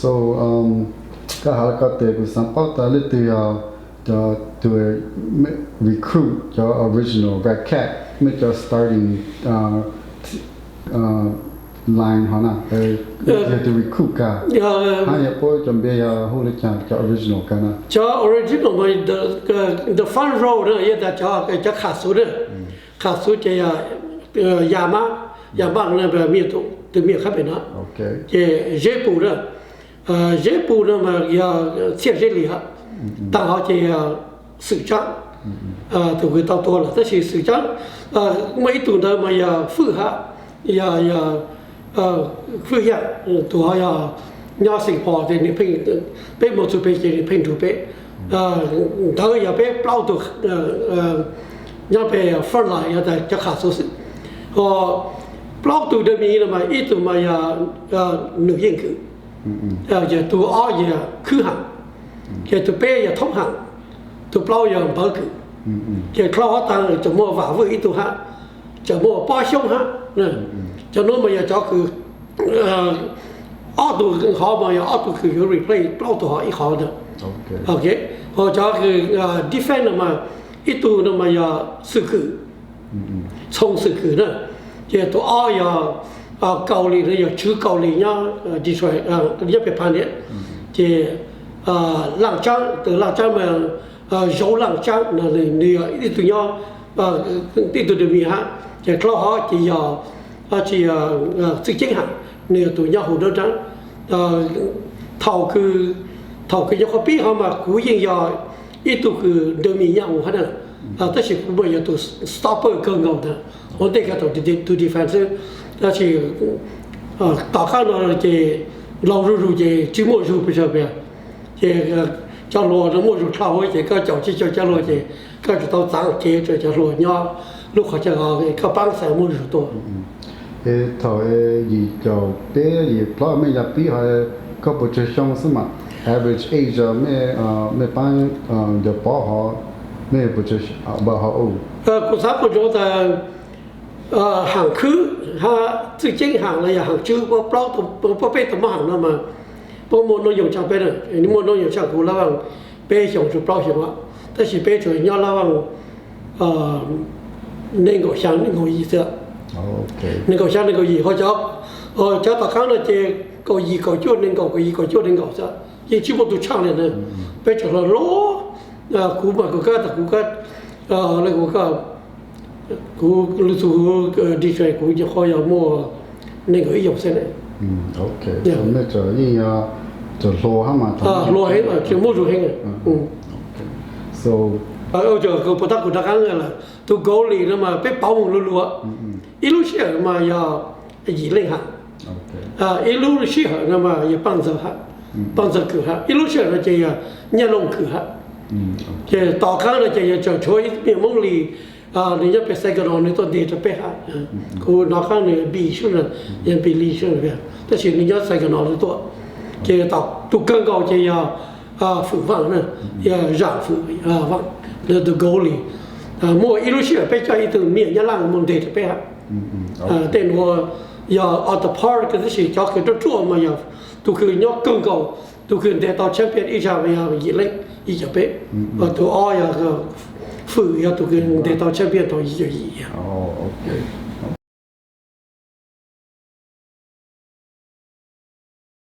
So, koj has los koj tes kuv xav paub tas leej twg yog cov tus recruit cov original Red Cat, mej cov starting line ho na, yog tus recruit kag, hab yog puab cov npe yog hu le caag cov original kag na? Cov original, the front row na yog tas cov kham xuv na. Kham xuv ces yog Ya Maj, Ya Maj na, tus me khab pem no. Ces Zeb Pum na, Zeb Pum no mas yog Txhiaj Zeb Lis hab. Taag hov ces yog Xwm Tsaab, tus kws tau tuag lawm, tab sis Xwm Tsaab, muaj ib tug ntawd mas yog Fwj hab, yog Fwj Yaam, tus hov yog nyob Saint Paul ces nwg pheej, peb moog txug peg ces nwg pheej nrug peb. Ntawd yog peb plaub tug nyob peg frontline yog tas cov kham xuv xwb. Ho plaub tug dummy no mas ib tug mas yog Nwm Yeej Kwm, ces tus ob yog Khwb Haam, ces tus peb yog Thoob Haam, tus plaub yog Npawv Kwm. Ces dlhau hov taag tseem muaj Vam Vwj ib tug hab, tseem muaj Pob Xyoob hab. Cov nuav mas yog cov kws ob tug hov mas yog ob tug kws yuav replace plaub tug hov ib qhov ntag. Ho cov kws defense no mas ib tug no mas yog Xwm Kwm, Txhoov Xwm Kwm na, ces tus ob yog Kaus Lis no, yog Tswv Kaus Lis nyob Detroit, nyob peg Pha Niam, ces Laaj Tsaab, tus Laaj Tsaab mas Zauv Laaj Tsaab no, nwg yog ib tug nyob, ib tug dummy hab. Ces dlhau hov ces yog, tsi, Txwj Ceeb Haam, nwg yog tus nyob huv nraab nraab. Thaum kws, thaum kws nyuam qhuav pib hov mas kuv yeej yog ib tug kws dummy nyob huv hab na, tab sis kuv mas yog tus stopper kawg nkaus ntag, ua ntej kag thaum tus defense xwb. Tab sis tom qab no ces laug zuj zug ces tsi muaj zug pes tsawg pes, ces cov hluas no muaj zug dlhau ces koj caum tsi caum cov hluas ces koj tsi tau txaav kev rua cov hluas nyob lub qhov chaw hov, koj paab xaav muaj zug tuaj. Thaum yim caum peb yim plaub mej ya pib hov, koj puas tsawg xyoo xwb mas, average age mej, mej paab ncaws pob hov, mej puas tsawg, about how old? Kuv xaav puas ntsoov tas Haam Khwb hab Txwj Ceeb Haam los yog Haam Tswb, puab peb tug mab haam no mas puab muaj noob nyoog tshaaj peb na, muaj noob nyoog tshaaj kuv lab vaaj peb xyoos txug plaub xyoos, tab sis peb tsuas nyob lab vaaj nees nkaum xyaa nees nkaum yim xwb. Nees nkaum xyaa nees nkaum yim, ho cov tom qaab no ces kaum yim kaum cuaj nees nkaum, kaum yim kaum cuaj nees nkaum xwb, yeej tsi muaj tug tshaaj le na. Peb tsuas hluas hluas, kuv mas kuv kab tas kuv kab, le kuv kab, kuv lug txug kuv D J kuv nyuam qhuav yog muaj nees nkaum ib xyoos xwb na. Mej tsuas yeej yog tsuas hluas hab mas, hluas heev, tsuas muaj zug heev. Puas tab kuv rov qaab lawm, tug goalie no mas peb pauv moog lug lug, ib lub sij hawm mas yog Yim Leej Haam, ib lub sij hawm no mas yog Paaj Ntxawg hab, Paaj Ntxawg Kwm hab, ib lub sij hawm no ces yog Nyaj Looj Kwm hab. Ces tom qaab no ces yog tseem tshuav ib tug me Moob Lis, nws nyob peg Saigon no nws tuaj nteg rua peb hab. Kuv nov qaab nws Bi Sub, yog Bi Li Sub, tab sis nws nyob Saigon no nws tuaj. Ces tom tug kawg nkaus ces yog Fwm Vaaj na, yog Zaam Fwm Vaaj, tus goalie. Muaj ib lub sij hawm peb coj ib tug me nyuam Nyab Laaj moog nteg rua peb hab, tej nuav yog off the park, tab sis cov kws ruaj ruaj mas yog tug kws nyob kawg nkaus, tug kws nteg tau champion ib zag mas yog Yim Leej ib caug peb, tus ob yog Fwm, yog tug kws nteg tau champion tau ib caug yim.